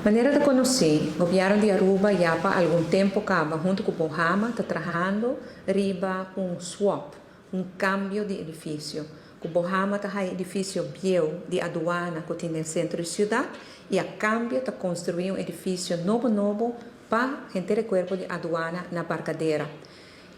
Manera ta conoci, Gobierno di Aruba ya pa algun tempo caba hunto cu Bohama ta trahando riba un swap, un cambio di edificio. Cu Bohama ta haya edificio bieu di aduana cu tin den centro di ciudad y a cambio ta construi un edificio nobo nobo pa henter e cuerpo di aduana na Barcadera.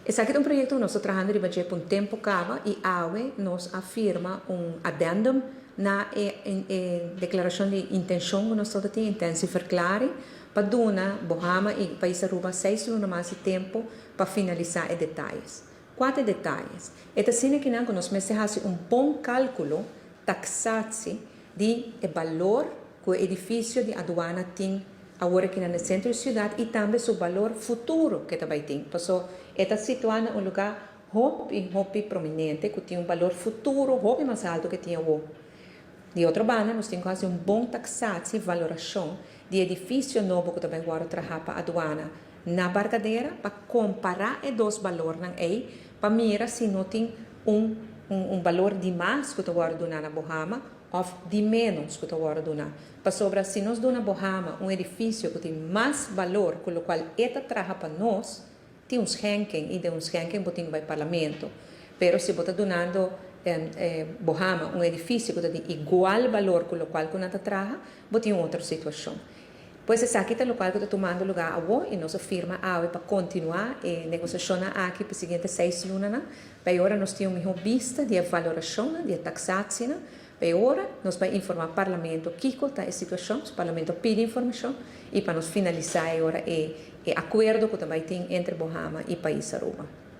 Esaki ta un proyecto cu nos ta trahando riba dje pa un tempo caba y awe nos a firma un addendum na e e declaracion di intencion cu nos tabata tin, intentieverklaring, pa duna Bohama y Pais Aruba seis luna mas di tempo pa finalisa e detayes. Cua ta e detayes? E ta asina kinan cu nos mester haci un bon calculo, taxatie, di e balor cu e edificio di aduana tin awor aki na centro di ciudad y tambe su balor futuro cu e ta bay tin, paso e ta situa na un lugar hopi hopi prominente cu tin un balor futuro hopi mas alto cu e tin awor. Di otro banda nos tin cu haci un bon taxatie, valoracion, di edificio nobo cu ta bay wordo traha pa aduana na Barcadera pa compara e dos balornan ey pa mira si no tin un un balor di mas cu ta wordo duna na Bohama of di menos cu ta wordo duna. Pasobra si nos duna Bohama un edificio cu tin mas balor cu locual e ta traha pa nos, tin un schenking y den un schenking bo tin cu bay Parlamento. Pero si bo ta dunando Bohama un edificio cu ta di igual balor cu locual cu nan ta traha, bo tin un otro situacion. Pues esaki ta locual cu ta tumando lugar awo y nos a firma awe pa continua e negociacionnan aki pa e siguiente seis lunanan. Pa e ora nos tin un miho bista di e valoracionnan, di e taxatienan. Pa e ora nos bai informa Parlamento kico ta e situacion, si Parlamento pidi informacion y pa nos finalisa e ora e e acuerdo cu ta bai tin entre Bohama y Pais Aruba.